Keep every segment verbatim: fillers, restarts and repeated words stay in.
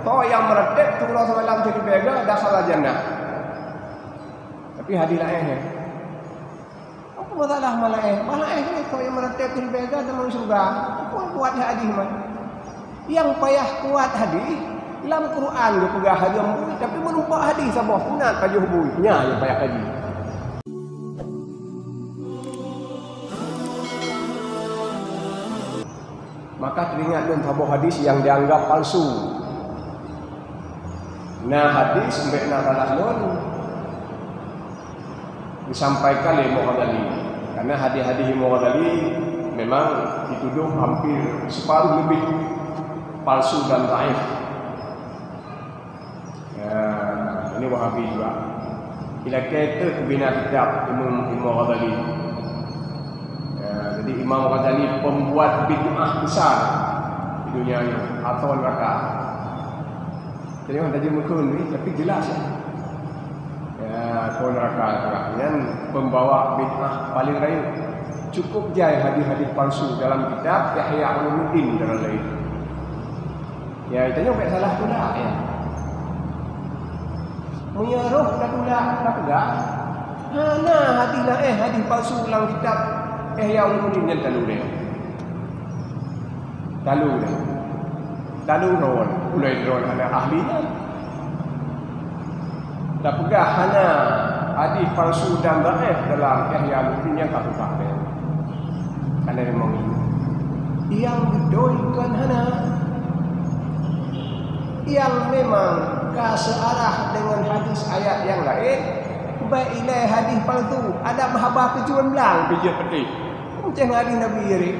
Soe nyang meuratéb siuroe simalam siribèe goe dakhala jannah. Tapi hadis laén, ya. Apa masalah malaéh? Malaéh ni kok nyang meuratéb siribèe goe tamong syeuruga. Apa kuat hadis mah? Nyang payah kuat hadis, lam Quran geupeugah hareuem bui, tapi meureumpok hadis saboh sunat pajoh bui. Nyan nyang payah kaji. Maka teuingat lôn saboh hadis nyang jianggab palsu. Na hadis, bèk na salah lôn, disampaikan lé Imam Ghazali. Karena hadis-hadis Imam Ghazali memang dituduh hampir separuh lebih palsu dan dhaif. Ya, ini Wahabi juga. Ilakèe teuk bina kitab Imam, Imam Ghazali. Ya, jadi Imam Ghazali pembuat bid'ah besar di dunia ini, atau neraka. Jadi orang tajam mukun ni, tapi jelas ya. Ya, atau neraka juga. Nyan pembawa bid'ah paling rayeuk. Cukup jai hadis-hadis palsu dalam kitab Ihya Ulumuddin dan lain-lain. Ya, tanyoe bèk salah tulak, ya. Meunyoe roh tatulak, tapeugah, hana hadis laén, hadis palsu lam kitab Ihya Ulumuddin nyan talu deh. Talu deh. Talu droe, ulèe droe hana ahli nyan. Tapeugah hana hadis palsu dan dhaif dalam Ihya Ulumuddin nyang ka tutoh. Karena memang nyang beutôi kon hana. Nyang memang ka seuarah deungon hadis ayat nyang laén, bèk ilèe hadis palsu, adak meuhaba keujeurôn blang pih jeuet peutéh. Macam hadis Nabi jih.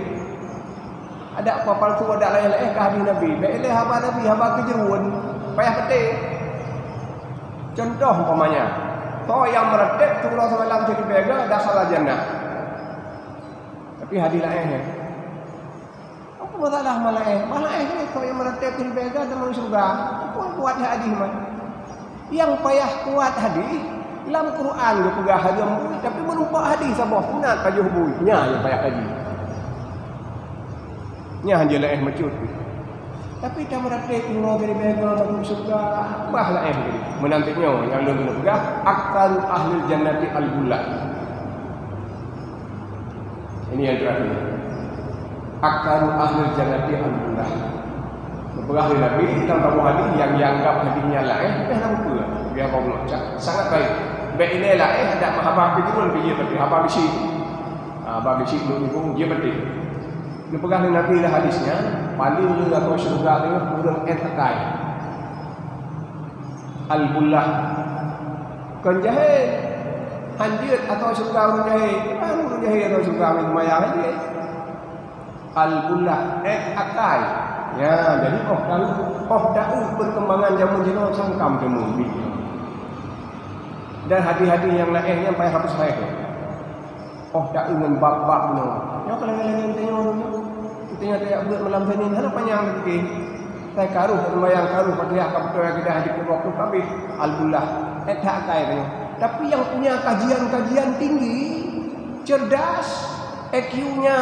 Adak palsu, adak laén-laén ka hadis Nabi. Bèk ilèe haba Nabi, haba keujeurôn, payah peutéh. Contoh umpamanya, soe nyang meuratéb siuroe simalam siribèe goe dakhala jannah. Tapi hadis laén, ya. Apa masalah malaéh? Malaéh ni soe nyang meuratéb siribèe goe tamong syeuruga. Apa kuat hadis mah? Nyang payah kuat hadis, lam Quran geupeugah hareuem bui, tapi meureumpok hadis saboh sunat pajoh bui. Nyan nyang payah kaji. Nyan han jeuet laén meucut. Tapi tameuratéb uroe siribèe goe masuk syeuruga, bah laén tadi. Meunan teuk nyoe nyang lôn keuneuk peugah, aktsaru ahlil jannati al-ghullah. Ini yang terakhir. Aktsaru ahlil jannati al-ghullah. Geupeugah lé Nabi lam saboh hadis nyang jianggab hadis nyan laén, eh, hana peue-peue. Biar bak ulôn cak, sangat baik. Bèk ilèe laén, adak meuhaba keujeurôn pih jeuet peutéh, haba bisi. Ah, haba bisi lôn nibong jeuet peutéh. Geupeugah lé Nabi lam hadis nyan, paleng le atau syeuruga nyoe ureueng ét akai. Al-ghullah. Kon jahé. Han jeuet atau syeuruga ureueng jahé. Kan ureueng jahé atau syeuruga ureueng seumayang han jeuet. Al-ghullah, ét akai. Ya, jadi óh taeu, óh taeu perkembangan jameun jinoe sangkam teumeubi. Dan hadis-hadis nyang laén nyan payah hapus hai tu. Óh taeu ngon bab-bab nyoe. Nyoe keulangan-langan tanyoe nyoe. Tanyoe tajak beuet malam Senin, hana panyang lagèe. Sai karoh seumayang, karoh Fatihah, ka beutôi akidah di kubur tu habéh. Alhamdulillah. Eh, that akai tanyoe. Tapi yang punya kajian-kajian tinggi, cerdas, I Q-nya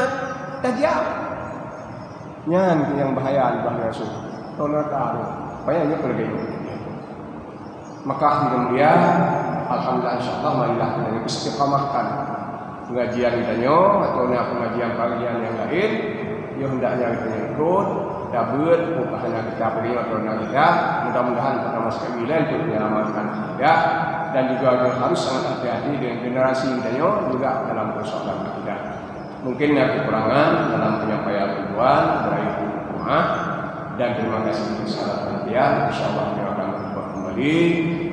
tajam. Nyan yang bahaya di Rasul. Tolong tahu. Banyak nyoe keulagèe nyoe. Maka, hadirin mulia, alhamdulillah, insyaallah, marilah kita istiqamahkan pengajian kita nyoe, atau na pengajian-pengajian yang lain, yo hendaknya kita ikut, tabeuet, bukan hanya kita beri atau na kita, mudah-mudahan pertama sekali lain untuk menyelamatkan kita, dan juga harus sangat hati-hati dengan generasi kita nyoe juga dalam persoalan kita. Mungkin ada kekurangan dalam penyampaian tujuan, meraih maaf, dan terima kasih untuk segala perhatian. Insyaallah, kita akan berjumpa kembali.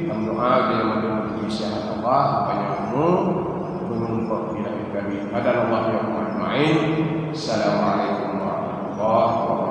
Dalam doa, kita menuju sehat Allah, panjang umur, menumpuk di langit kami. Hadanallahu wa iyyakum ajma'in. Assalamualaikum warahmatullahi wabarakatuh.